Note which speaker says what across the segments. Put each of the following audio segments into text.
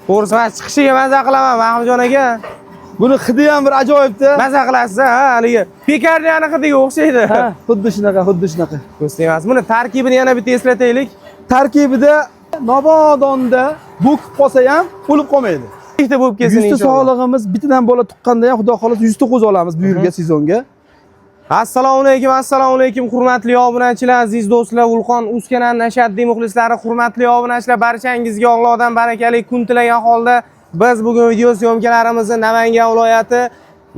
Speaker 1: To'g'risi man chiqishiga maza qilaman Mahmudjon aka.
Speaker 2: Buni hidi ham bir ajoyibda.
Speaker 1: Maza qilasiz ha, haligi pekarnyani hidiga o'xshaydi.
Speaker 2: Ha, xuddi shunaqa, xuddi shunaqa.
Speaker 1: Ko'z tegmas. Buni tarkibini yana bitta eslataylik.
Speaker 2: Tarkibida nobodonda bo'kib qolsa ham o'lib qolmaydi.
Speaker 1: Ikkita bo'lib kelsin
Speaker 2: 100 ta
Speaker 1: inshaalloh.
Speaker 2: sog'lig'imiz bittadan bola tuqqanda ham xudo xohlasa 100 ta qo'zi olamiz bu yilga sezonga.
Speaker 1: Assalomu alaykum, assalomu alaykum hurmatli obunachilar, aziz do'stlar, Vulqon uz kanalining ashaddiy muxlislari, hurmatli obunachilar, barchangizga Allohdan barakali kun tilagan holda biz bugun video syomkalarimizni Namangan viloyati,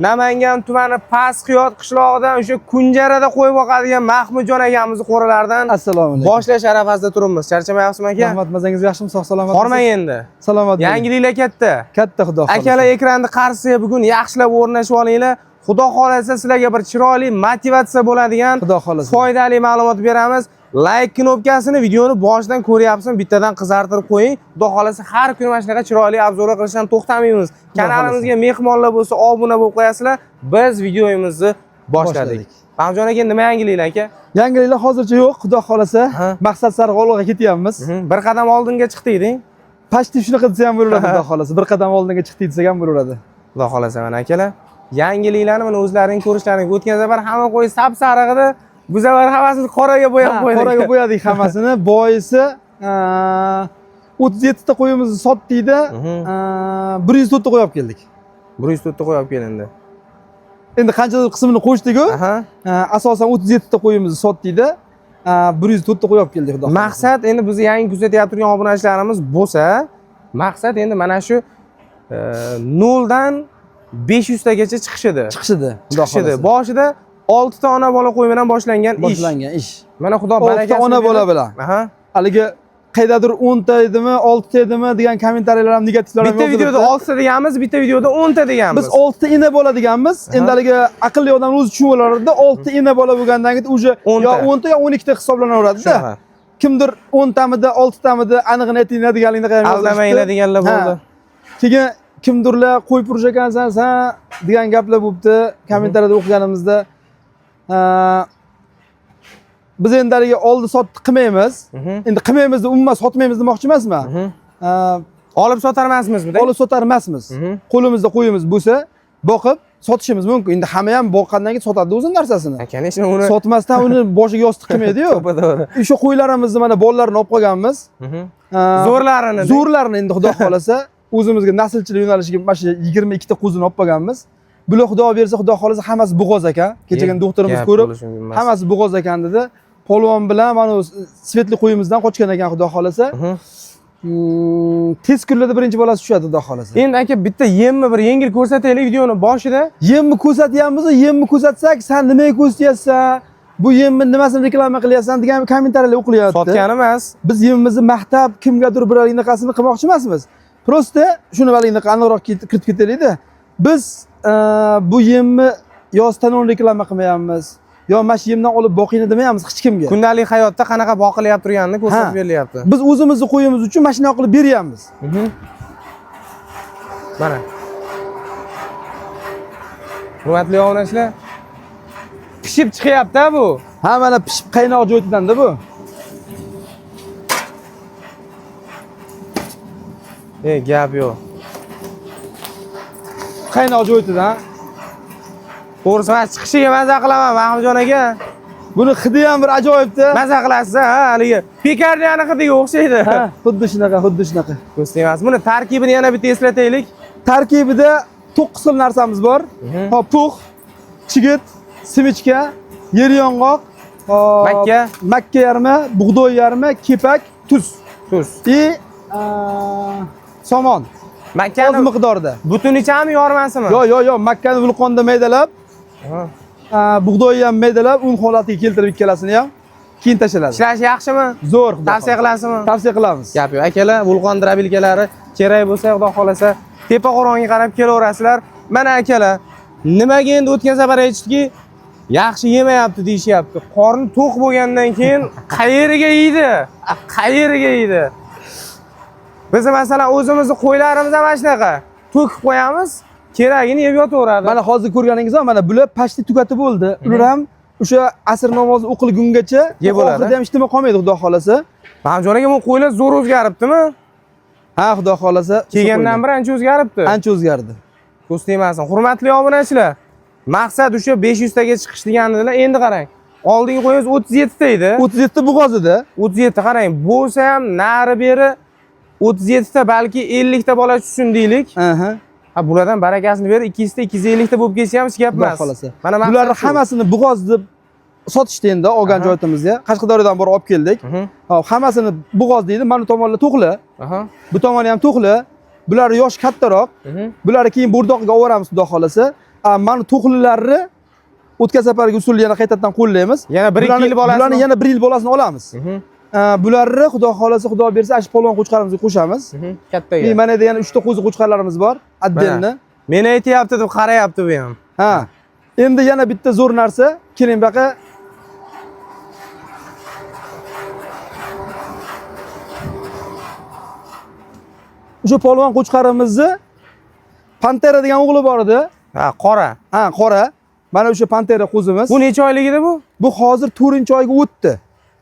Speaker 1: Namangan tumani Pastqiyot qishlog'idan o'sha Kunjarada qo'yib boqadigan Mahmudjon akamizni qo'ralaridan
Speaker 2: Assalomu alaykum.
Speaker 1: boshlash arafasida turibmiz. Charchamayapsizmi aka?
Speaker 2: Rahmat, mazangiz yaxshimi? Sog' salomat.
Speaker 1: Hormang endi.
Speaker 2: Salomat bo'ling.
Speaker 1: Yangiliklar katta.
Speaker 2: Katta xudo xohlasa.
Speaker 1: Akalar ekranni qarshisiga bugun yaxshilab o'rnashib olinglar. Xudo xohlasa sizlarga bir chiroyli motivatsiya bo'ladigan
Speaker 2: Xudo xohlasa.
Speaker 1: foydali ma'lumot beramiz. Like knopkasini videoni boshidan ko'ryapsizmi, bittadan qizartirib qo'ying. Xudo xohlasa har kuni mana shunaqa chiroyli obzorlar qilishdan to'xtamaymiz. Kanalimizga mehmonlar bo'lsa obuna bo'lib qo'yasizlar. Biz videomizni boshladik.
Speaker 2: Boshladik.
Speaker 1: Mahmudjon aka, nima yangiliklar aka?
Speaker 2: Yangiliklar hozircha yo'q, xudo xohlasa.
Speaker 1: Ha.
Speaker 2: Maqsad sari olg'a ketyapmiz.
Speaker 1: Bir qadam oldinga chiqdik, deng.
Speaker 2: Pashti shunaqa desa ham bo'laveradi, xudo xohlasa. Bir qadam oldinga chiqdik desak ham bo'laveradi.
Speaker 1: Xudo xohlasa mana akalar, yangiliklarni mana o'zlaring ko'rishlaring. O'tgan safar hamma qo'y sap-sariq edi. Bu safar hammasini qoraga bo'yab
Speaker 2: Ha,
Speaker 1: qo'ydik.
Speaker 2: Qoraga bo'yadik hammasini. Boisi 37 ta qo'yimizni sotdikda, 104 ta qo'y olib keldik.
Speaker 1: 104 ta qo'y olib kelindi.
Speaker 2: Endi qanchadir qismini qo'shdik-ku.
Speaker 1: Aha.
Speaker 2: Asosan 37 ta qo'yimizni sotdikda, 104 ta qo'y olib keldik xudo xohlasa.
Speaker 1: Maqsad endi bizni yangi kuzatayotgan turgan obunachilarimiz bo'lsa, maqsad endi mana shu 0 dan 500 tagacha chiqishidi.
Speaker 2: Chiqishidi, xudo
Speaker 1: Chiqishidi.
Speaker 2: xohlasa.
Speaker 1: Boshida 6 ta ona bola qo'y bilan boshlangan ish.
Speaker 2: Boshlangan ish.
Speaker 1: Mana Xudo
Speaker 2: Oltita
Speaker 1: barakasini
Speaker 2: ona bola
Speaker 1: berib-
Speaker 2: bilan.
Speaker 1: Aha.
Speaker 2: Haligi qaydadir 10 ta edimi, 6 ta edimi degan kommentariyalar ham, negativlar ham
Speaker 1: Bitta videoda
Speaker 2: yozilibdi.
Speaker 1: 6 ta deganmiz, bitta videoda 10 ta deganmiz.
Speaker 2: Biz 6 ta ena bola deganmiz. Endi haligi aqlli odam o'zi tushunib olardi. 6 ta ena bola bo'lgandan keyin уже
Speaker 1: 10 ta.
Speaker 2: yo 10 ta yo 12 ta hisoblanaveradida.
Speaker 1: Shunaqa.
Speaker 2: Kimdir 10 tamida, 6 tamida anig'ini aytinglar deganligini ham yozishdi.
Speaker 1: Aldamanglar deganlar bo'ldi.
Speaker 2: Ha. Keyin kimdirlar qo'yib purish ekansan san degan gaplar bo'libdi kommentariyada o'qiganimizda. Ha, biz endi haligi oldi sotdi qilmaymiz. Endi qilmaymiz deb umuman sotmaymiz demoqchi emasman. Ha,
Speaker 1: Olib sotar emasmizmi?
Speaker 2: olib sotar emasmiz. Qo'limizda qo'yimiz bo'lsa, boqib sotishimiz mumkin. Endi hamma ham boqqandan keyin sotadi o'zini narsasini.
Speaker 1: Конечно, uni
Speaker 2: Sotmasdan uni boshiga yostiq qilmaydi-yu.
Speaker 1: to'ppa-to'g'ri.
Speaker 2: O'sha qo'ylarimizni mana bolalarini olib qolganmiz. Ha,
Speaker 1: Zo'rlarini.
Speaker 2: Zo'rlarini endi xudo xohlasa o'zimizga naslchilik yo'nalishiga mana shu 22 ta qo'zini olib qolganmiz. Bular xudo bersa, xudo xohlasa hammasi bo'g'oz ekan. Kechagina doktorimiz
Speaker 1: Gap
Speaker 2: ko'rib,
Speaker 1: bo'lishi mumkin emas.
Speaker 2: hammasi bo'g'oz ekan dedi. Polvon bilan mana u svetli qo'yimizdan qochgan ekan xudo xohlasa. Tez kunlarda birinchi bolasi tushadi xudo xohlasa.
Speaker 1: Endi aka bitta yemni bir yengil ko'rsataylik videoni boshida.
Speaker 2: Yemni ko'rsatyapmiz, yemni ko'rsatsak, san nimaga ko'rsatyapsan? Bu yemni nimasini reklama qilyapsan degan kommentariyalar o'qilyapti.
Speaker 1: Sotgani emas.
Speaker 2: Biz yemimizni maqtab kimgadir bir anaqasini qilmoqchi emasmiz. Просто shuni haligi aniqroq kiritib ketaylikda. Biz bu yemni yo stanon reklama qilmayapmiz, yo mana shu yemdan olib boqinglar demayapmiz hech kimga.
Speaker 1: Kundalik hayotda qanaqa boqilyapti turganini ko'rsatib
Speaker 2: Ha.
Speaker 1: berilyapti.
Speaker 2: Biz o'zimizni qo'yimiz uchun mana shunaqa qilib beryapmiz.
Speaker 1: Mana. Hurmatli obunachilar, pishib chiqyapti bu.
Speaker 2: Ha, mana pishib qaynoq jo'ytidanda bu.
Speaker 1: E, gap yo'q.
Speaker 2: Qaynoq jo'ytidan.
Speaker 1: To'g'risi man chiqishiga maza qilaman Mahmudjon aka.
Speaker 2: Buni hidi ham bir ajoyibda.
Speaker 1: Maza qilasiz ha, haligi pekarnyani hidiga o'xshaydi.
Speaker 2: Ha, xuddi shunaqa, xuddi shunaqa.
Speaker 1: Ko'z tegmas. Buni tarkibini yana bitta eslataylik.
Speaker 2: Tarkibida 9 xil narsamiz bor. Hop, pux, chigit, simichka, yer yong'oq, hop,
Speaker 1: Makka.
Speaker 2: makka yarmi, bug'doy yarmi, kepak, tuz.
Speaker 1: Tuz.
Speaker 2: И somon. Oz
Speaker 1: Makkani
Speaker 2: miqdorda.
Speaker 1: butunichami yormasimi?
Speaker 2: Yo, yo, yo, makkani vulqonda maydalab,
Speaker 1: Ha.
Speaker 2: bug'doyni ham maydalab, un holatiga keltirib ikkalasini ham keyin tashlanadi.
Speaker 1: Ishlash yaxshimi?
Speaker 2: Zo'r, xudo
Speaker 1: Tavsiya
Speaker 2: xohlasa.
Speaker 1: qilasizmi?
Speaker 2: Tavsiya qilamiz.
Speaker 1: Gap yo'q. Akalar, vulqon drabilkalari kerak bo'lsa, xudo xolasa, tepa qo'rg'onga qarab kelaverasizlar. Mana akalar, nimaga endi o'tgan safar aytishdiki, yaxshi yemayapti deyishyapti. Qorni to'q bo'lgandan keyin qayeriga yeydi? Qayeriga yeydi? Biz masalan o'zimizni qo'ylarimiz ham mana shunaqa. To'kib qo'yamiz, keragini yeb yotaveradi.
Speaker 2: Mana hozir ko'rganingiz ham mana bular pashti tugatib bo'ldi. Ular ham o'sha asr namozi o'qilgungacha
Speaker 1: Yeb bo'ladi.
Speaker 2: oxirida ham hech nima qolmaydi xudo xolasa.
Speaker 1: Mahmudjon aka, bu qo'ylar zo'r o'zgaribdimi?
Speaker 2: Ha, xudo xohlasa.
Speaker 1: Kelgandan beri ancha o'zgaribdi.
Speaker 2: Ancha o'zgardi.
Speaker 1: Ko'z tegmasin. Hurmatli obunachilar, maqsad o'sha 500 taga chiqish deganidilar. Endi qarang. Oldingi qo'yingiz 37 ta edi.
Speaker 2: 37 ta bo'g'oz edi.
Speaker 1: 37 qarang, bo'lsa ham nari beri 37 ta balki 50 ta bola tushsin deylik.
Speaker 2: Aha.
Speaker 1: Ha, bulardan barakasini berib 200 ta 250 ta bo'lib ketsa ham hech gap
Speaker 2: Xudo
Speaker 1: emas.
Speaker 2: xohlasa.
Speaker 1: Mana maqsad
Speaker 2: Bularni
Speaker 1: shu.
Speaker 2: hammasini bo'g'oz deb sotishdi endi olgan joyimizga. Qashqadaryodan borib olib keldik. Hop, hammasini bo'g'oz deydi. Mana bu tomonlar to'qli. Bu tomoni ham to'qli. Bular yosh kattaroq. Bularni keyin bo'rdoqqa olib xudo xohlasa. Mana to'qlilarni o'tgan safargi usulni yana qaytadan qo'llaymiz.
Speaker 1: Yana 1-2 yil bolasini.
Speaker 2: Bularni yana 1 yil bolasini olamiz. Bularni xudo xohlasa, xudo bersa, shu polvon qo'chqorimizga qo'shamiz.
Speaker 1: Kattaga.
Speaker 2: Mana yerda yana 3 ta qo'zi qo'chqorlarimiz bor. Отдельно.
Speaker 1: Meni aytyapti deb qarayapti bu ham.
Speaker 2: Ha. Endi yana bitta zo'r narsa, keling bu yoqqa. O'sha polvon qo'chqorimizni Pantera degan o'g'li bor edi.
Speaker 1: Ha, qora.
Speaker 2: Ha, qora. Mana o'sha Pantera qo'zimiz.
Speaker 1: Bu necha oylik edi bu?
Speaker 2: Bu hozir 4-oyga o'tdi.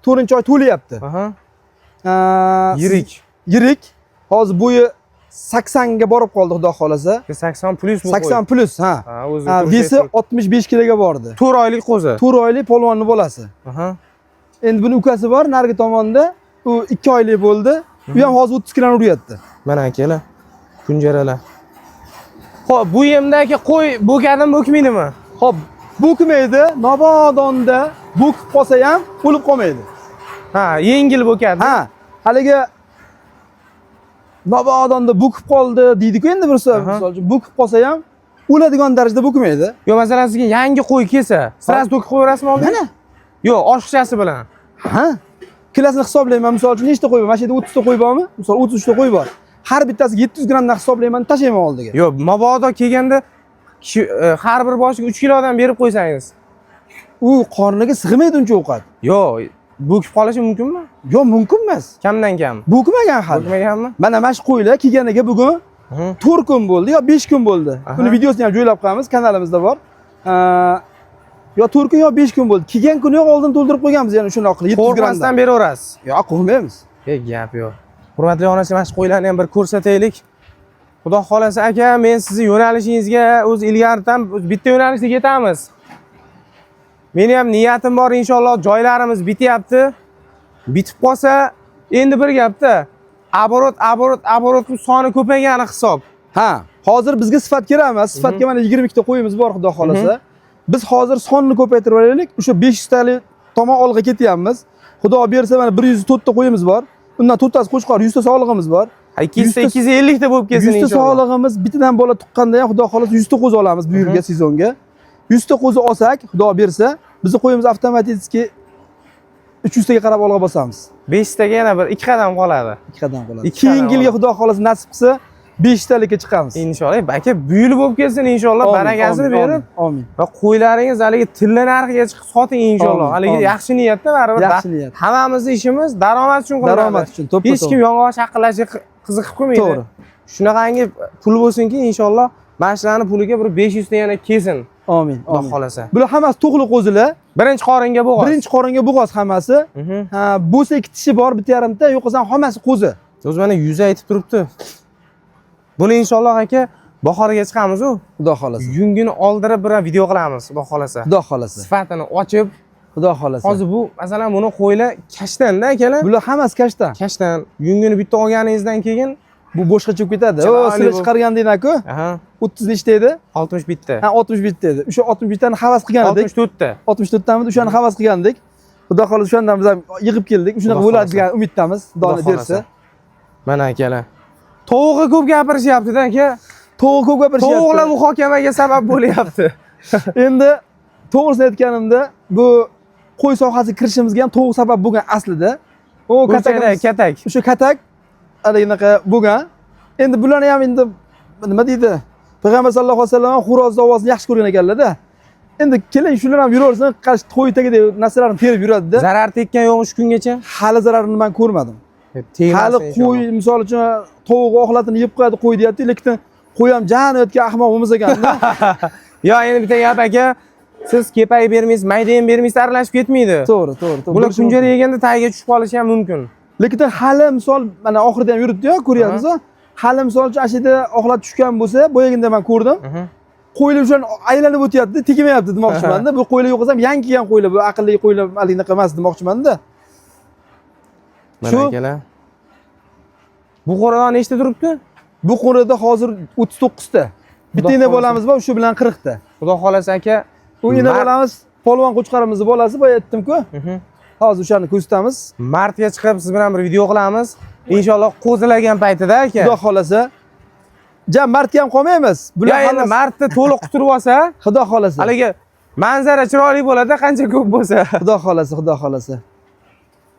Speaker 2: 4-oy to'layapti.
Speaker 1: Aha. Yirik.
Speaker 2: Yirik. Hozir bo'yi 80 ga borib qoldi, xudo xohlasa.
Speaker 1: 80 plus bu.
Speaker 2: 80 plus, ha.
Speaker 1: Ha, o'zi.
Speaker 2: Ha, вес i 65 kiloga bordi.
Speaker 1: 4 oylik qo'zi.
Speaker 2: 4 oylik polvonni bolasi.
Speaker 1: Aha.
Speaker 2: Endi buni ukasi bor narigi tomonda. U 2 oylik bo'ldi. U ham hozir 30 kiloni uryapti.
Speaker 1: Mana akalar. Kunjaralar. Xo'p, bu yemdagi qo'y bo'kadimi, bo'kmaydimi?
Speaker 2: Xo'p, bo'kmaydi, nobodonda bo'kib qolsa ham o'lib qolmaydi.
Speaker 1: Ha, yengil bo'kadi.
Speaker 2: Ha, haligi nobodonda bo'kib qoldi deydi-ku endi bir misol uchun bo'kib qolsa ham o'ladigan darajada bo'kmaydi.
Speaker 1: Yo, masalan, sizga yangi qo'y kelsa, сразу to'kib qo'yaverasizmi oldin?
Speaker 2: Mana.
Speaker 1: Yo'q, oshiqchasi bilan.
Speaker 2: Ha. Kilasini hisoblayman, misol uchun nechta qo'y bor? Mana shu yerda 30 ta qo'y bormi? Misol 33 ta qo'y bor. Har bittasiga 700 grammdan hisoblayman, tashlayman oldiga.
Speaker 1: Yo'q, mabodo kelganda kishi har bir boshiga 3 kilodan berib qo'ysangiz.
Speaker 2: U qorniga sig'maydi uncha ovqat.
Speaker 1: Yo'q, bo'kib qolishi mumkinmi?
Speaker 2: Yo'q, mumkin emas.
Speaker 1: Kamdan kam.
Speaker 2: Bo'kmagan hali.
Speaker 1: Bo'kmaganmi?
Speaker 2: Mana mana shu qo'ylar kelganiga bugun 4 kun bo'ldi yo 5 kun bo'ldi. Buni videosini ham joylab qo'yamiz, kanalimizda bor. Yo 4 kun yo 5 kun bo'ldi. Kelgan kuni yo'q oldin to'ldirib qo'yganmiz, ya'ni shundoq qilib 700
Speaker 1: Qo'rqmasdan
Speaker 2: grammdan.
Speaker 1: beraverasiz.
Speaker 2: Yo'q, qo'rqmaymiz.
Speaker 1: Gap yo'q. Hurmatli onachi, mana shu qo'ylarni ham bir ko'rsataylik. Xudo xolasa aka, men sizni yo'nalishingizga o'z ilgaridan bitta yo'nalishda ketamiz. Meni ham niyatim bor inshaalloh, joylarimiz bityapti. Bitib qolsa, endi bir gapda aborot, aborot, aborot qilib soni ko'paygani hisob.
Speaker 2: Ha, hozir bizga sifat kerak emas. Sifatga mana 22 ta qo'yimiz bor, xudo xolasa. Biz hozir sonni ko'paytirib olaylik. O'sha 500 talik tomon olg'a ketyapmiz. Xudo bersa mana 104 ta qo'yimiz bor. Undan 4 tasi qo'chqor, 100 ta sog'lig'imiz bor.
Speaker 1: 200 ta 250 ta bo'lib ketsin
Speaker 2: 100 ta
Speaker 1: inshaalloh.
Speaker 2: sog'lig'imiz bittadan bola tuqqanda ham xudo xolasa 100 ta qo'zi olamiz bu yilga sezonga. 100 ta qo'zi olsak, xudo bersa, bizni qo'yimiz avtomatik 300 taga qarab olg'a bosamiz.
Speaker 1: 5 taga yana bir 2 qadam qoladi.
Speaker 2: 2 qadam qoladi.
Speaker 1: 2 qadam
Speaker 2: Keyingi yilga xudo xolasa nasib qilsa 5 talikka chiqamiz.
Speaker 1: Inshaalloh, aka bu yil bo'lib ketsin inshaalloh, barakasini berib
Speaker 2: Amin.
Speaker 1: va qo'ylaringiz haligi tilla narxiga chiqib soting inshaalloh.
Speaker 2: Amin,
Speaker 1: Haligi
Speaker 2: amin.
Speaker 1: yaxshi niyatda baribir.
Speaker 2: Yaxshi niyat.
Speaker 1: Hammamizni ishimiz daromad uchun qilinadi.
Speaker 2: Daromad uchun, to'ppa
Speaker 1: Hech kim
Speaker 2: to'g'ri.
Speaker 1: yong'oq shaqillashga qiziqib qolmaydi.
Speaker 2: To'g'ri.
Speaker 1: Shunaqangi pul bo'lsinki inshaalloh, mana shularni puliga bir 500 ta yana kelsin.
Speaker 2: Amin.
Speaker 1: Xudo
Speaker 2: Amin.
Speaker 1: xolasa.
Speaker 2: Bular hammasi to'qli qo'zilar.
Speaker 1: Birinchi qoringa bo'g'oz.
Speaker 2: Birinchi qoringa bo'g'oz hammasi. Ha, bo'lsa ikki tishi bor, bitta yarimta, yo'q bo'lsa hammasi qo'zi.
Speaker 1: O'zi mana yuzi aytib turibdi. Buni inshaalloh aka bahorga chiqamiz u.
Speaker 2: Xudo xolasa.
Speaker 1: Yungini oldirib bir video qilamiz, xudo xolasa.
Speaker 2: Xudo xolasa.
Speaker 1: Sifatini ochib,
Speaker 2: Xudo xolasa.
Speaker 1: hozir bu masalan buni qo'ylar kashtanda akalar.
Speaker 2: Bular hammasi kashtan.
Speaker 1: Kashtan yungini bitta olganingizdan keyin
Speaker 2: Bu boshqacha bo'lib ketadi. O,
Speaker 1: Chiroyli
Speaker 2: sizlar
Speaker 1: bu.
Speaker 2: chiqargandinglar-ku.
Speaker 1: aha,
Speaker 2: 30 nechta edi?
Speaker 1: 61 ta.
Speaker 2: Ha, 61 ta edi. O'sha 61 tani havas qilgan edik.
Speaker 1: 64 ta.
Speaker 2: 64 tamidi o'shani havas qilgandik. Xudo xolasa o'shandan biz ham yig'ib keldik. Shunaqa
Speaker 1: Xudo
Speaker 2: bo'ladi
Speaker 1: xohlasa.
Speaker 2: degan umiddamiz. Xudo bersa.
Speaker 1: Mana akalar. Tovuqqa ko'p gapirishyapti-da aka.
Speaker 2: Tovuq ko'p gapirishyapti.
Speaker 1: Tovuqlar muhokamaga sabab bo'lyapti.
Speaker 2: Endi to'g'risini aytganimda, bu qo'y sohasiga kirishimizga ham tovuq sabab bo'lgan aslida. O
Speaker 1: Katak, katak.
Speaker 2: O'sha katak haligi bo'lgan. Endi bularni ham endi nima deydi? Payg'ambar sallallohu alayhi vasallam ham xo'roz ovozini yaxshi ko'rgan ekanlar-da. Endi keling shular ham yuraversin, qarshi to'y tagida narsalarni terib yuradi-da.
Speaker 1: Zarar tekkan yo'qmi shu kungacha?
Speaker 2: Hali zararini men ko'rmadim.
Speaker 1: Tegmasin
Speaker 2: Hali qo'y
Speaker 1: inshaalloh.
Speaker 2: misol uchun tovuq oxlatini yeb qo'yadi qo'y deyapti, lekin qo'y ham jani o'tgan ahmoq bo'lmas ekanda.
Speaker 1: Yo, endi bitta gap aka, siz kepayib bermaysiz, mayda ham bermaysiz, aralashib ketmaydi.
Speaker 2: To'g'ri, to'g'ri, to'g'ri.
Speaker 1: Bular kunjara yeganda tagiga tushib qolishi ham mumkin.
Speaker 2: Lekin hali misol mana oxirida ham yuribdi-yu, ko'ryapmiz. Hali misol uchun ana shu yerda oxlat tushgan bo'lsa, boyagida men ko'rdim. Qo'ylar o'shan aylanib o'tyapti, tegmayapti demoqchimanda. Bu qo'ylar yo'q bo'lsam, yangi kelgan qo'ylar, bu aqlli qo'ylar haligi emas demoqchimanda.
Speaker 1: Mana
Speaker 2: Shu
Speaker 1: akalar. Bu qo'radan nechta turibdi?
Speaker 2: Bu qo'rada hozir 39 ta. Bitta
Speaker 1: Xudo
Speaker 2: ena
Speaker 1: xohlasa.
Speaker 2: bolamiz bor, shu bilan 40 ta.
Speaker 1: Xudo xohlasa aka.
Speaker 2: U ena bolamiz polvon qo'chqorimizni bolasi, boya aytdim-ku. Hozir o'shani ko'rsatamiz.
Speaker 1: Martga chiqib siz bilan bir video qilamiz. Inshaalloh qo'zilagan paytida aka.
Speaker 2: Xudo xohlasa. Ja martga ham qolmaymiz. Bular
Speaker 1: Ya endi
Speaker 2: hammasi-
Speaker 1: martda to'liq quturib olsa,
Speaker 2: Xudo xohlasa.
Speaker 1: haligi manzara chiroyli bo'ladi, qancha ko'p bo'lsa.
Speaker 2: Xudo xohlasa, Xudo xohlasa.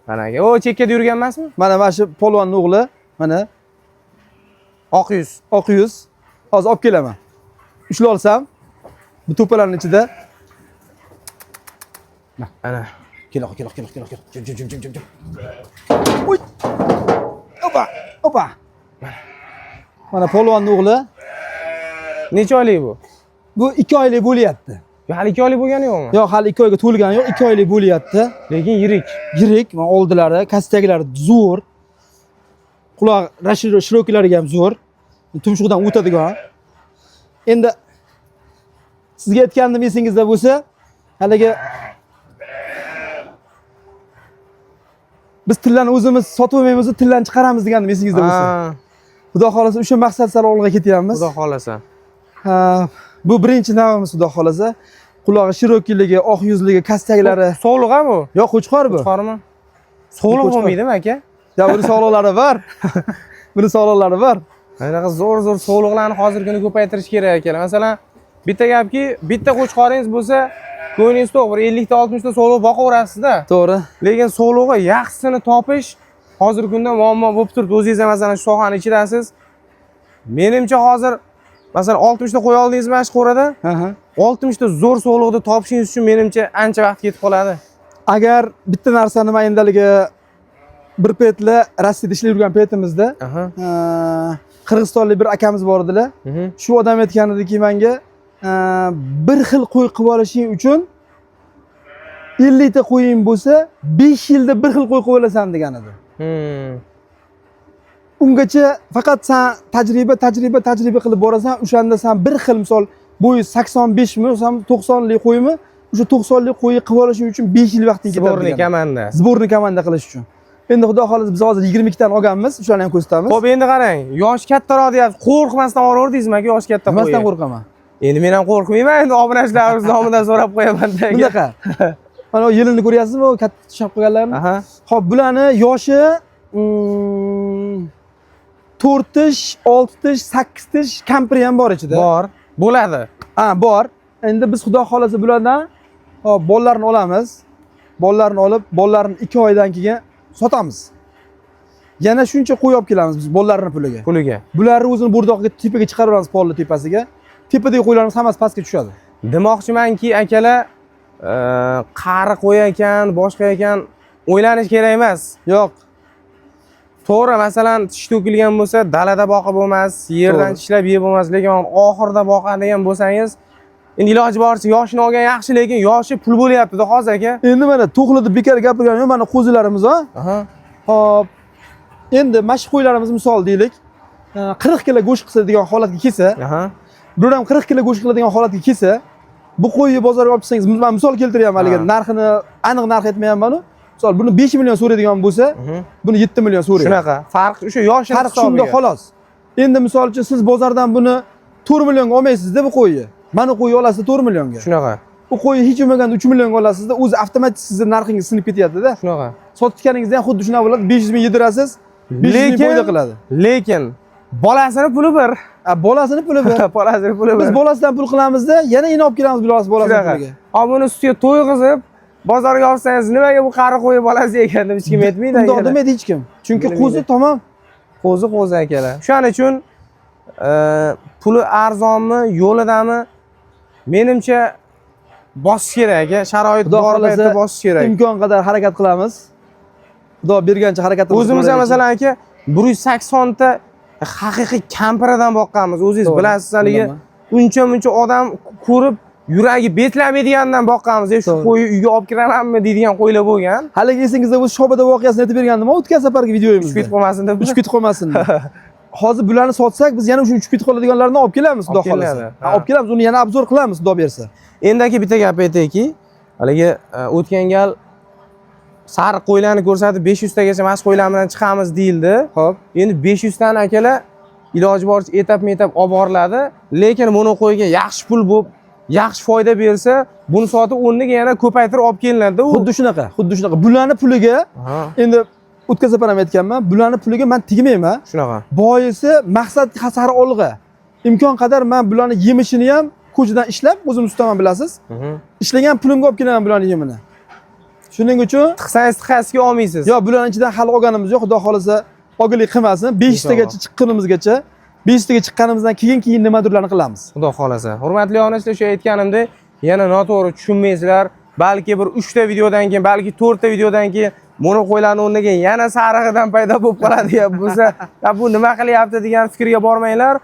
Speaker 1: Mana aka, o chekkada yurgan emasmi?
Speaker 2: Mana shu polvonning o'g'li, mana
Speaker 1: Oq yuz.
Speaker 2: oq yuz. Hozir olib kelaman. Ushlab olsam, bu to'palarning ichida.
Speaker 1: Ana.
Speaker 2: Kel, kel, kel, kel, kel. Jim, jim, jim, jim, jim, jim. Uy. Opa, opa. Mana polvonning o'g'li.
Speaker 1: Necha oylik bu?
Speaker 2: Bu 2 oylik bo'lyapti.
Speaker 1: Yo, hali 2 oylik bo'lgani yo'qmi?
Speaker 2: Yo'q, hali 2 oyga to'lgani yo'q, 2 oylik bo'lyapti.
Speaker 1: Lekin yirik.
Speaker 2: Yirik, mana oldilari, kastaklari zo'r. Quloq широкий lari ham zo'r. Tumshug'idan o'tadigan. Endi sizga aytgandim esingizda bo'lsa, haligi biz tillani o'zimiz sotib olmaymiz, tillani chiqaramiz degandim esingizda bo'lsa.
Speaker 1: Ha,
Speaker 2: Xudo xohlasa o'sha maqsad sari olg'a ketyapmiz.
Speaker 1: Xudo xohlasa.
Speaker 2: Ha, bu birinchi navimiz xudo xohlasa. Qulog'i широкий ligi, oq yuzligi, kastaklari.
Speaker 1: Sovliq bu?
Speaker 2: Yo'q, qo'chqor bu.
Speaker 1: Qo'chqormi? Sovliq
Speaker 2: Qo'chqor.
Speaker 1: bo'lmaydimi aka?
Speaker 2: Ya buni sog'liqlari bor. Buni sog'liqlari bor.
Speaker 1: Anaqa zo'r zo'r sovliqlarni hozirgi kunda ko'paytirish kerak akalar. Masalan, bitta gapki, bitta qo'chqoringiz bo'lsa, ko'nglingiz to'q, bir 50 ta 60 ta sovliq boqaverasizda.
Speaker 2: To'g'ri.
Speaker 1: Lekin sovlig'i yaxshisini topish hozirgi kunda muammo bo'lib turibdi. O'zingiz ham masalan shu sohani ichidasiz. Menimcha hozir masalan 60 ta qo'ya oldingizmi shu qo'rada?
Speaker 2: Ha ha.
Speaker 1: 60 ta zo'r sovliqni topishingiz uchun menimcha ancha vaqt ketib qoladi.
Speaker 2: Agar bitta narsani men endaligi bir paytlar Rossiyada ishlab yurgan paytimizda, Qirg'izistonlik bir akamiz bor edilar. Shu odam aytgan ediki menga, bir xil qo'y qilib olishing uchun 50 ta qo'ying bo'lsa, 5 yilda bir xil qo'y qilib olasan degan edi. Ungacha faqat san tajriba, tajriba, tajriba qilib borasan, o'shanda san bir xil misol bo'yi 85 mi, 90 lik qo'ymi, o'sha 90 lik qo'yni qilib olishing uchun 5 yil vaqting ketadi.
Speaker 1: Сборный
Speaker 2: degan.
Speaker 1: Komanda.
Speaker 2: Сборный komanda qilish uchun. Endi xudo xohlasa biz hozir 22 tani olganmiz, o'shani ham ko'rsatamiz.
Speaker 1: Xo'p, endi qarang, yosh kattaroq deyapsiz. Qo'rqmasdan olaverdingizmi aka, yosh katta qo'y?
Speaker 2: Nimasidan qo'rqaman?
Speaker 1: Endi men ham qo'rqmayman, endi obunachilarimiz nomidan so'rab qo'yaman.
Speaker 2: Bunaqa. Mana u yelini ko'ryapsizmi, u katta tushab qolganlarni?
Speaker 1: Aha.
Speaker 2: Xo'p, bularni yoshi 4 tish, 6 tish, 8 tish kampiri ham bor ichida.
Speaker 1: Bor. Bo'ladi.
Speaker 2: Ha, bor. Endi biz xudo xohlasa bulardan hop bollarni olamiz. Bollarni olib, bollarni 2 oydan keyin sotamiz. Yana shuncha qo'y olib kelamiz biz bollarni puliga.
Speaker 1: Puliga.
Speaker 2: Bularni o'zini bo'rdoqiga tepaga chiqarib olamiz, polni tepasiga. Tepadagi qo'ylarimiz hammasi pastga tushadi.
Speaker 1: Demoqchimanki, akalar, qari qo'y ekan, boshqa ekan, o'ylanish kerak emas.
Speaker 2: Yo'q.
Speaker 1: To'g'ri, masalan, tish to'kilgan bo'lsa, dalada boqib bo'lmas, yerdan
Speaker 2: To'g'ri.
Speaker 1: tishlab yeb bo'lmas, lekin oxirida boqadigan bo'lsangiz, endi iloji boricha yoshini olgan yaxshi, lekin yoshi pul bo'lyapti-da hozir aka.
Speaker 2: Endi mana to'qli deb bekor gapirganim yo'q, mana qo'zilarimiz ha.
Speaker 1: Aha.
Speaker 2: Hop. Endi mana shu qo'ylarimiz misol deylik, 40 kilo go'sht qilsa degan holatga kelsa, bular ham 40 kilo go'sht qiladigan holatga kelsa, bu qo'yni bozorga olib chiqsangiz, man misol keltiryapman, haligi narxini aniq narx aytmayapman-u. Misol buni 5 million so'raydigan bo'lsa, buni 7 million so'raydi.
Speaker 1: Shunaqa. Farq o'sha yoshini
Speaker 2: Farq shunda
Speaker 1: hisobiga.
Speaker 2: Xolos. Endi misol uchun siz bozordan buni 4 millionga olmaysizda bu qo'yni. Mana qo'yni olasiz 4 millionga.
Speaker 1: Shunaqa.
Speaker 2: U qo'yni hech bo'lmaganda 3 millionga olasizda, o'zi avtomatik sizni narxingiz sinib ketyapti-da.
Speaker 1: Shunaqa.
Speaker 2: Sotganingizda ham xuddi shunaqa bo'ladi, 500 ming yedirasiz, 500 ming foyda qiladi.
Speaker 1: Lekin bolasini puli bir.
Speaker 2: A, bolasini puli bir.
Speaker 1: Bolasini puli bir.
Speaker 2: Biz bolasidan pul qilamizda, yana ina olib kelamiz bolasini
Speaker 1: Shunaqa.
Speaker 2: puliga.
Speaker 1: Hop, buni sutiga to'yg'izib bozorga olsangiz, nimaga bu qari qo'yi bolasi ekan deb hech kim aytmaydi.
Speaker 2: Undoq
Speaker 1: Akalar.
Speaker 2: demaydi hech kim. Chunki
Speaker 1: Bilmaydi.
Speaker 2: qo'zi tamom.
Speaker 1: Qo'zi qo'zi akalar. Shuning uchun puli arzonmi, yo'lidami? Menimcha bosish kerak aka. Sharoit
Speaker 2: Xudo
Speaker 1: bor
Speaker 2: xohlasa
Speaker 1: paytda bosish kerak.
Speaker 2: Imkon qadar harakat qilamiz. Xudo bergancha harakatimiz
Speaker 1: O'zimiz ham
Speaker 2: bo'laylik.
Speaker 1: masalan aka 180 ta haqiqiy kampiridan boqqanmiz. O'zingiz
Speaker 2: To'g'ri,
Speaker 1: bilasiz haligi
Speaker 2: bilaman.
Speaker 1: Uncha muncha odam ko'rib yuragi betlamaydigandan boqqanmiz. E, shu
Speaker 2: To'g'ri.
Speaker 1: qo'yni uyga olib kiramanmi deydigan qo'ylar bo'lgan.
Speaker 2: Haligi esingizda bo'lsa, Shobada voqeasini aytib bergandim o'tgan safargi
Speaker 1: Uchib
Speaker 2: videoyimizda.
Speaker 1: ketib qolmasin deb.
Speaker 2: Uchib ketib qolmasin deb. Hozir bularni sotsak, biz yana o'sha uchib ketib qoladiganlarni olib kelamiz, xudo
Speaker 1: Olib
Speaker 2: xohlasa.
Speaker 1: kelinadi,
Speaker 2: Ha,
Speaker 1: ha.
Speaker 2: olib kelamiz, uni yana обзор qilamiz, xudo bersa.
Speaker 1: Endi aka, bitta gap aytayki, haligi o'tgan gal sariq qo'ylarni ko'rsatib, 500 tagacha mana shu qo'ylar bilan chiqamiz deyildi.
Speaker 2: Xo'p.
Speaker 1: Endi 500 tani, akalar, iloji boricha etapma-etap olib boriladi, lekin buni qo'yga yaxshi pul bo'lib, yaxshi foyda bersa, buni sotib o'rniga yana ko'paytirib olib kelinadi u.
Speaker 2: Xuddi shunaqa, xuddi shunaqa. Bularni puliga endi o'tgan safar ham aytganman, bularni puliga man tegmayman.
Speaker 1: Shunaqa.
Speaker 2: Boisi maqsad sari olg'a. Imkon qadar man bularni yemishini ham ko'chadan ishlab o'zim tutaman, bilasiz. Ishlagan pulimga olib kelaman bularni yemini. Shuning uchun
Speaker 1: Tiqsangiz tiqasiga olmaysiz.
Speaker 2: Yo'q, bularni ichidan hali olganimiz yo'q, xudo xohlasa ogilik qilmasin. 5 tagacha chiqqanimizgacha, 5 taga chiqqanimizdan keyin nimadirlarni qilamiz.
Speaker 1: Xudo xohlasa. Hurmatli onachilar, shu aytganimdek, yana noto'g'ri tushunmaysizlar. Balki bir 3 ta videodan keyin, balki 4 ta videodan keyin mono qo'ylarni o'rniga yana sarig'idan paydo bo'lib qoladigan bo'lsa, "Ya bu nima qilyapti" degan fikrga bormanglar.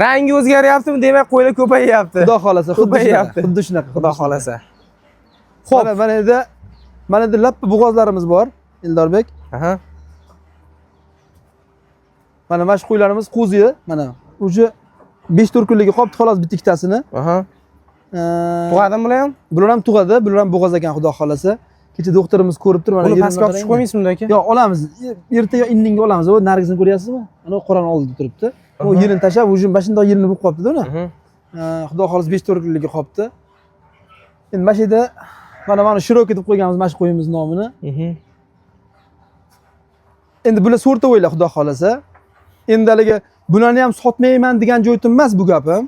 Speaker 1: Rangi o'zgaryaptimi, demak qo'ylar ko'payyapti.
Speaker 2: Xudo xohlasa, xuddi shunaqa,
Speaker 1: Ko'payyapti.
Speaker 2: xuddi shunaqa.
Speaker 1: Xudo xohlasa.
Speaker 2: Xo'p, mana yerda lappa bo'g'ozlarimiz bor, Eldorbek. Mana shu qo'ylarimiz qo'zi, mana уже 5-4 kunligi qolibdi xolos bitta ikkitasini.
Speaker 1: Tug'adimi bular ham?
Speaker 2: Bular ham tug'adi, bular ham bo'g'oz ekan, xudo xohlasa. Kecha doktorimiz ko'rib turib, mana
Speaker 1: Buni
Speaker 2: yerini
Speaker 1: pastga olib tushib
Speaker 2: qarang.
Speaker 1: qo'ymaysizmi aka?
Speaker 2: Yo'q, olamiz. Erta yo indinga olamiz. U nargisini ko'ryapsizmi? Ana u qorani oldida turibdi. U yerini tashlab, уже mana shundoq yerini bo'lib qolibdi uni. Xudo xohlasa 5-4 kunligi qolibdi. Endi mana shu yerda mana широкий deb qo'yganmiz mana shu qo'yimiz nomini. Endi bular сортовой lar, xudo xohlasa. Endi haligi bularni ham sotmayman degan joytim emas bu gapim.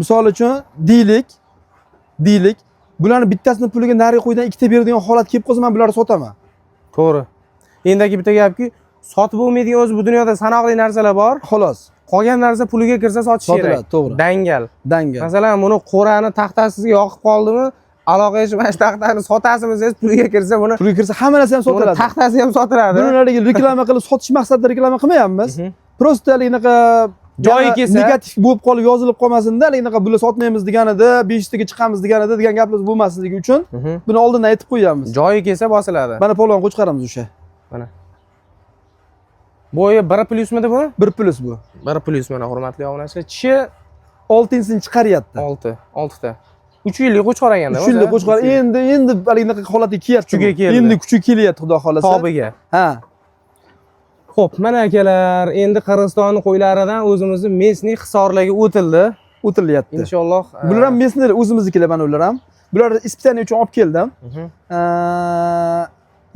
Speaker 2: Misol uchun, deylik, bularni bittasini puliga narigi qo'ydan ikkita beradigan holat kelib qolsa, men bularni sotaman.
Speaker 1: To'g'ri. Endi aka, bitta gapki, sotib bo'lmaydigan o'zi bu dunyoda sanoqli narsalar bor.
Speaker 2: Xolos.
Speaker 1: Qolgan narsa puliga kirsa sotish kerak.
Speaker 2: Sotiladi, to'g'ri.
Speaker 1: Dangal.
Speaker 2: Dangal.
Speaker 1: Masalan, buni qo'rani taxtasizga yoqib qoldimi, aloqa mana shu taxtani sotasizmi desangiz, puliga kirsa buni
Speaker 2: Puliga kirsa hamma narsa ham
Speaker 1: buni
Speaker 2: sotiladi.
Speaker 1: taxtasi ham sotiladi.
Speaker 2: Buni haligi reklama qilib sotish maqsadida reklama qilmayapmiz. Просто haligi anaqa
Speaker 1: Joyi
Speaker 2: yana
Speaker 1: kelsa-
Speaker 2: negativ bo'lib qolib yozilib qolmasinda, haligi anaqa bular sotmaymiz deganida, 5 taga chiqamiz deganida degan gaplar bo'lmasligi uchun buni oldindan aytib qo'yamiz.
Speaker 1: Joyi kelsa bosiladi.
Speaker 2: Mana polvon qo'chqorimiz o'sha.
Speaker 1: Mana. Bo'yi 1 plyusmidi bu?
Speaker 2: 1 plyus bu.
Speaker 1: 1 plyus, mana, hurmatli obunachilar. Tishi
Speaker 2: 6-sini chiqaryapti.
Speaker 1: 6, 6 ta. 3 yillik qo'chqor ekanda.
Speaker 2: 3 yillik qo'chqor endi haligi anaqa holatga kelyapti.
Speaker 1: Kuchiga
Speaker 2: bu.
Speaker 1: keldi.
Speaker 2: Endi kuchi kelyapti, xudo xohlasa.
Speaker 1: Tobiga.
Speaker 2: Ha.
Speaker 1: Xo'p, mana akalar, endi Qirg'iziston qo'ylaridan o'zimizni местный Hisorlarga o'tildi.
Speaker 2: O'tilyapti.
Speaker 1: Inshaalloh.
Speaker 2: Bular ham местный, o'zimiznikilar mana ular ham. Bularni испытание uchun olib keldim.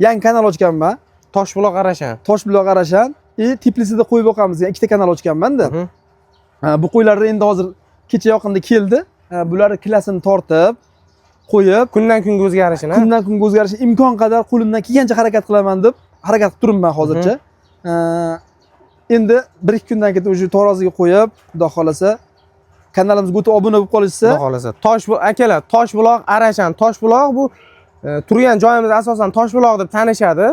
Speaker 2: Yangi kanal ochganman.
Speaker 1: Toshbuloq Arashan.
Speaker 2: Toshbuloq Arashan и Теплица da qo'y boqamiz degan ikkita kanal ochganman-da. Ha, bu qo'ylar endi hozir kecha yaqinda keldi. Ha, bularni kilasini tortib, qo'yib,
Speaker 1: Kundan kunga o'zgarishini.
Speaker 2: Kundan kunga o'zgarishi imkon qadar qo'limdan kelgancha harakat qilaman deb harakat qilib turibman hozircha. Endi bir ikki kundan keyin уже taroziga qo'yib, xudo xohlasa kanalimizga o'tib obuna bo'lib qolishsa,
Speaker 1: Xudo xohlasa. Tosh akalar, Toshbuloq Arashan. Toshbuloq bu turgan joyimiz asosan Toshbuloq deb tanishadi.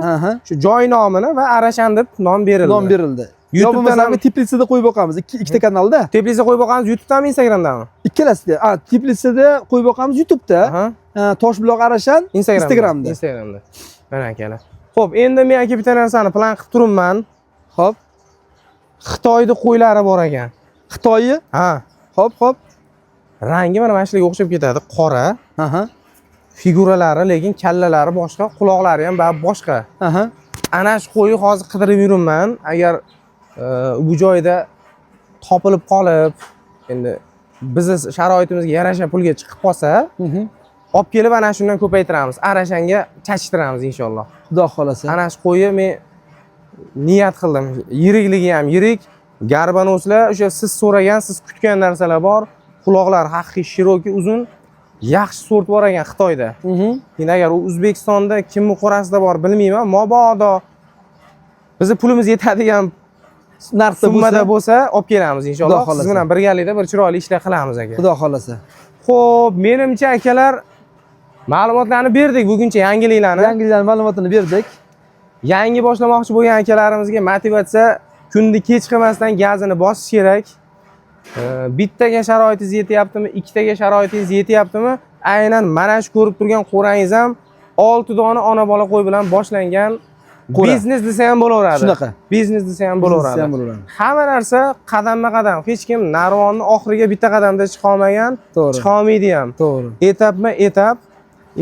Speaker 1: Shu joy nomini va Arashan deb nom berildi.
Speaker 2: Nom berildi. Yo
Speaker 1: YouTube'dan
Speaker 2: bo'lmasa
Speaker 1: ham-
Speaker 2: Теплица da qo'yib boqamiz. Ikkita kanalda.
Speaker 1: Теплица qo'yib boqamiz YouTube'dami, Instagramdami?
Speaker 2: Ikkalasida. A, Теплица da qo'yib boqamiz YouTube'da. Ha, Toshbuloq Arashan
Speaker 1: Instagramda.
Speaker 2: Instagramda.
Speaker 1: Instagramda. Mana akalar. Xo'p, endi men aka bitta narsani plan qilib turibman.
Speaker 2: Xo'p.
Speaker 1: Xitoyda qo'ylari bor ekan.
Speaker 2: Xitoyi?
Speaker 1: Ha.
Speaker 2: Xo'p.
Speaker 1: Rangi mana shularga o'xshab ketadi, qora. Figuralari, lekin kallalari boshqa, quloqlari ham baribir boshqa. Ana shu qo'yni hozir qidirib yuribman. Agar bu joyda topilib qolib, endi bizni sharoitimizga yarasha pulga chiqib qolsa, olib kelib ana shundan ko'paytiramiz. Arashanga chachtiramiz inshaalloh.
Speaker 2: Xudo xohlasa.
Speaker 1: Ana shu qo'yni men niyat qildim. Yirikligi ham yirik, горбонос lar o'sha siz so'ragan, siz kutgan narsalar bor. Quloqlar haqiqiy широкий, uzun, yaxshi sort bor ekan Xitoyda. Endi agar u O'zbekistonda kimni qo'rasida bor bilmayman. Mabodo bizni pulimiz yetadigan
Speaker 2: Narxda
Speaker 1: summada
Speaker 2: bo'lsa,
Speaker 1: bo'lsa olib kelamiz inshaalloh.
Speaker 2: Xudo xohlasa.
Speaker 1: Siz bilan birgalikda bir chiroyli ishlar qilamiz aka.
Speaker 2: Xudo xohlasa.
Speaker 1: Xo'p, menimcha akalar, ma'lumotlarni berdik buguncha, yangiliklarni.
Speaker 2: Yangiliklar ma'lumotini berdik.
Speaker 1: Yangi boshlamoqchi bo'lgan akalarimizga motivatsiya: kunni kech qilmasdan gazini bosish kerak. Bittaga sharoitingiz yetyaptimi, ikkitaga sharoitingiz yetyaptimi? Aynan mana shu ko'rib turgan qo'rangiz ham 6 dona ona bola qo'y bilan boshlangan.
Speaker 2: Qo'ra.
Speaker 1: Biznes desa ham bo'laveradi.
Speaker 2: Shunaqa.
Speaker 1: Biznes desa ham
Speaker 2: Biznes
Speaker 1: bo'laveradi.
Speaker 2: desa ham bo'laveradi.
Speaker 1: Hamma narsa qadamma qadam. Hech kim narvonni oxiriga bitta qadamda chiqa olmagan,
Speaker 2: To'g'ri.
Speaker 1: chiqa olmaydi ham.
Speaker 2: To'g'ri.
Speaker 1: Etapma etap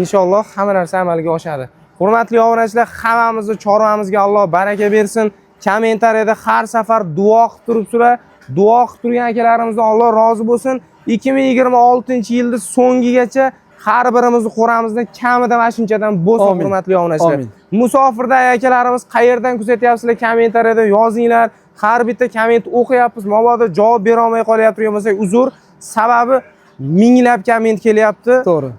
Speaker 1: inshaalloh hamma narsa amalga oshadi. Hurmatli obunachilar, hammamizni chorvamizga Alloh baraka bersin. Kommentariyada har safar duo qilib turibsizlar. Duo qilib turgan akalarimizdan Alloh rozi bo'lsin. 2026-yilda so'ngigacha har birimizni qo'ramizdan kamida mana shunchadan bo'lsin,
Speaker 2: Amin.
Speaker 1: hurmatli obunachilar.
Speaker 2: Amin.
Speaker 1: Musofirda akalarimiz qayerdan kuzatyapsizlar, kommentariyada yozinglar. Har bitta komment o'qiyapmiz. Mabodo javob bera olmay qolyapti bo'lsak, uzr. Sababi minglab komment kelyapti.
Speaker 2: To'g'ri.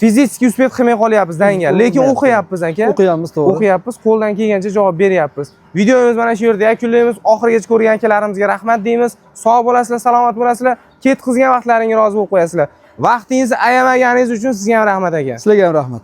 Speaker 1: Физически успеть qilmay qolyapmiz danga, lekin
Speaker 2: Bo'lmayapti.
Speaker 1: O'qiyapmiz, aka.
Speaker 2: O'qiyapmiz, to'g'ri.
Speaker 1: O'qiyapmiz, qo'ldan kelgancha javob beryapmiz. Videomiz mana shu yerda yakunlaymiz. Oxirigacha ko'rgan akalarimizga rahmat deymiz. Sog' bo'lasizlar, salomat bo'lasizlar. Ketkizgan vaqtlaringga rozi bo'lib qo'yasizlar. Vaqtingizni ayamaganingiz uchun sizga ham rahmat, aka.
Speaker 2: Sizlarga ham rahmat.